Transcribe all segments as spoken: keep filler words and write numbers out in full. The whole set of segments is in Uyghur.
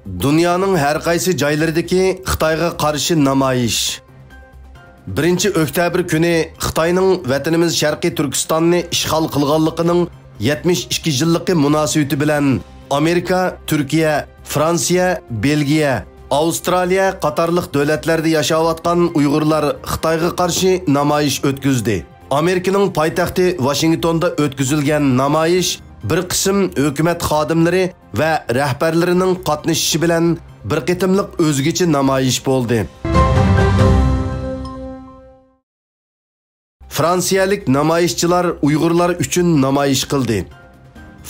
دۇنيانىڭ ھەر قايسى جايلىرىدىكى خىتايغا قارشى نامايىش. بىرىنچى ئۆكتەبىر كۈنى خىتاينىڭ ۋەتىنىمىز شەرقىي تۈركىستاننى ئىشغال قىلغانلىقىنىڭ يەتمىش ئىككى يىللىقى مۇناسىۋىتى بىلەن ئامېرىكا، تۈركىيە، فرانسىيە، بېلگىيە، ئاۋسترالىيە قاتارلىق دۆلەتلەردە ياشاۋاتقان ئۇيغۇرلار خىتايغا قارشى نامايىش ئۆتكۈزدى. ئامېرىكىنىڭ پايتەختى ۋاشىنگتوندا ئۆتكۈزۈلگەن نامايىش بىر قىسىم ھۆكۈمەت خادىملىرى ۋە رەھبەرلىرىنىڭ قاتنىشىشى بىلەن بىر قېتىملىق ئۆزگىچە نامايىش بولدى. فرانسىيەلىك نامايىشچىلار ئۇيغۇرلار ئۈچۈن نامايىش قىلدى.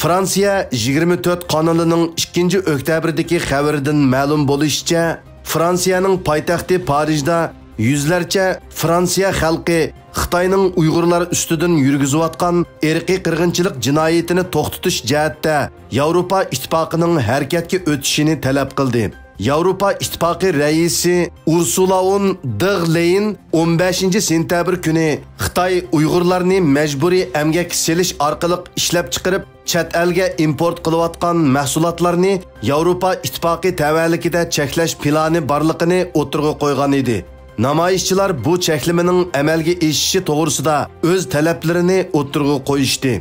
فرانسىيە يىگىرمە تۆت قانىلىنىڭ ئىككىنچى ئۆكتەبىردىكى خەۋىرىدىن مەلۇم بولۇشىچە، فرانسىيەنىڭ پايتەختى پارىژدا يۈزلەرچە فرانسىيە خەلقى خىتاينىڭ ئۇيغۇرلار ئۈستىدىن يۈرگۈزۈۋاتقان ئىرقىي قىرغىنچىلىق جىنايىتىنى توختىتىش جەھەتتە ياۋروپا ئىتتىپاقىنىڭ ھەرىكەتكە ئۆتۈشىنى تەلەپ قىلدى. ياۋروپا ئىتتىپاقى رەئىسى ئۇرسۇلا ۋون دېر لېيېن ئون بەشىنچى سېنتەبىر كۈنى خىتاي ئۇيغۇرلارنى مەجبۇرىي ئەمگەككە سېلىش ئارقىلىق ئىشلەپچىقىرىپ، چەت ئەلگە ئىمپورت قىلىۋاتقان مەھسۇلاتلارنى ياۋروپا ئىتتىپاقى تەۋەلىكىدە چەكلەش پىلانى بارلىقىنى ئوتتۇرىغا قويغان ئىدى. نامايىشچىلار بۇ چەكلىمىنىڭ ئەمەلگە ئېشىشى توغرىسىدا ئۆز تەلەپلىرىنى ئوتتۇرىغا قويۇشتى.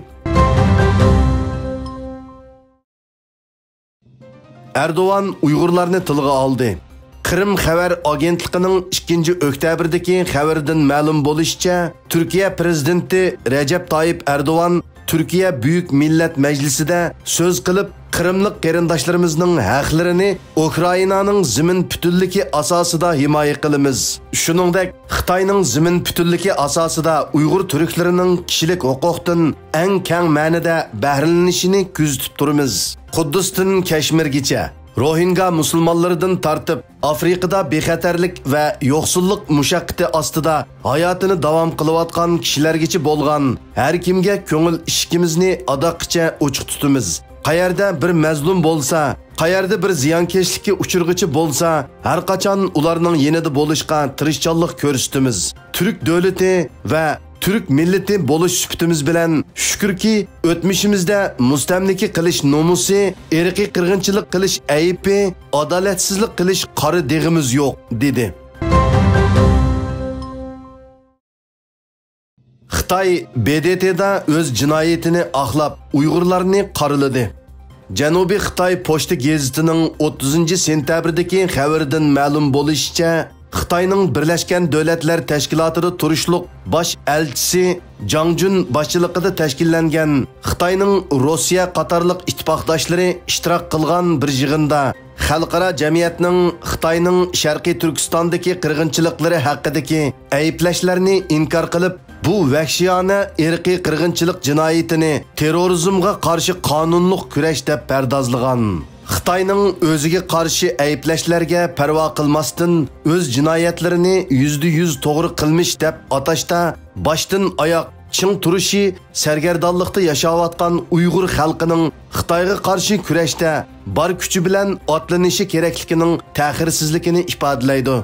ئەردوغان ئۇيغۇرلارنى تىلغا ئالدى. قىرىم خەۋەر ئاگېنتلىقىنىڭ ئىككىنچى ئۆكتەبىردىكى خەۋىرىدىن مەلۇم بولۇشىچە، تۈركىيە پىرېزىدېنتى رەجەپ تايىپ ئەردوغان تۈركىيە بۈيۈك مىللەت مەجلىسىدە سۆز قىلىپ، قىرىملىق قېرىنداشلىرىمىزنىڭ ھەقلىرىنى ئۇكرائىنانىڭ زېمىن پۈتۈنلۈكى ئاساسىدا ھىمايە قىلىمىز. شۇنىڭدەك، خىتاينىڭ زېمىن پۈتۈنلۈكى ئاساسىدا ئۇيغۇر تۈركلىرىنىڭ كىشىلىك ھوقۇقتىن ئەڭ كەڭ مەنىدە بەھرىلىنىشىنى كۆزىتىپ تۇرىمىز. قۇددۇستىن كەشمىرگىچە، روھىنگا مۇسۇلمانلىرىدىن تارتىپ، ئافرىقىدا بىخەتەرلىك ۋە يوقسۇللۇق مۇشەققىتى ئاستىدا ھاياتىنى داۋام قىلىۋاتقان كىشىلەرگىچە بولغان ھەر كىمگە كۆڭۈل ئىشىكىمىزنى ئاداققىچە ئوچۇق تۇتىمىز. قەيەردە بىر مەزلۇم بولسا، قەيەردە بىر زىيانكەشلىككە ئۇچرىغۇچى بولسا، ھەرقاچان ئۇلارنىڭ يېنىدا بولۇشقا تىرىشچانلىق كۆرسىتىمىز. تۈرك دۆلىتى ۋە تۈرك مىللىتى بولۇش سۈپىتىمىز بىلەن، شۈكۈركى، ئۆتمۈشىمىزدە مۇستەملىكە قىلىش نومۇسى، ئىرقىي قىرغىنچىلىق قىلىش ئەيىبى، ئادالەتسىزلىك قىلىش قارا دېغىمىز يوق، دېدى. خىتاي ب د ت دا ئۆز جىنايىتىنى ئاقلاپ، ئۇيغۇرلارنى قارىلىدى. جەنۇبىي خىتاي پوچتا گېزىتىنىڭ ئوتتۇزىنچى سېنتەبىردىكى خەۋىرىدىن مەلۇم بولۇشىچە، خىتاينىڭ بىرلەشكەن دۆلەتلەر تەشكىلاتىدا تۇرۇشلۇق باش ئەلچىسى جاڭ جۈن باشچىلىقىدا تەشكىللەنگەن خىتاينىڭ روسىيە قاتارلىق ئىتتىپاقداشلىرى ئىشتىراك قىلغان بىر يىغىندا، خەلقئارا جەمئىيەتنىڭ خىتاينىڭ شەرقىي تۈركىستاندىكى قىرغىنچىلىقلىرى ھەققىدىكى ئەيىبلەشلەرنى ئىنكار قىلىپ، بۇ ۋەھشىيانە ئىرقىي قىرغىنچىلىق جىنايىتىنى تېررورىزمغا قارشى قانۇنلۇق كۈرەش دەپ پەردازلىغان. خىتاينىڭ ئۆزىگە قارشى ئەيىبلەشلەرگە پەرۋا قىلماستىن، ئۆز جىنايەتلىرىنى يۈزدە يۈز توغرا قىلمىش دەپ ئاتاشتا باشتىن ئاياق چىڭ تۇرۇشى، سەرگەردانلىقتا ياشاۋاتقان ئۇيغۇر خەلقىنىڭ خىتايغا قارشى كۈرەشتە بار كۈچى بىلەن ئاتلىنىشى كېرەكلىكىنىڭ تەخىرسىزلىكىنى ئىپادىلەيدۇ.